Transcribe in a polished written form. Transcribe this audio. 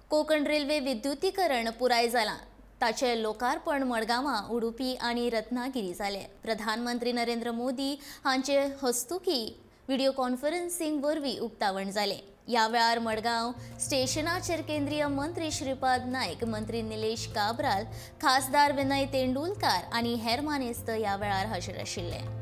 Konkan railway विद्युतीकरण पुराय जालां. ताचें लोकार्पण मडगांवां, उडुपी आनी रत्नागिरी जालें. प्रधानमंत्री नरेंद्र मोदी हांचे हस्तुकी व्हिडियो कॉन्फरन्सिंग वरवीं उक्तावण जालें. ह्या वेळार मडगांव स्टेशनाचेर केंद्रीय मंत्री श्रीपाद नायक, मंत्री निलेश काब्राल, खासदार विनय तेंडुलकार आनी हेर मानेस्त ह्या वेळार हाजीर आशिल्ले.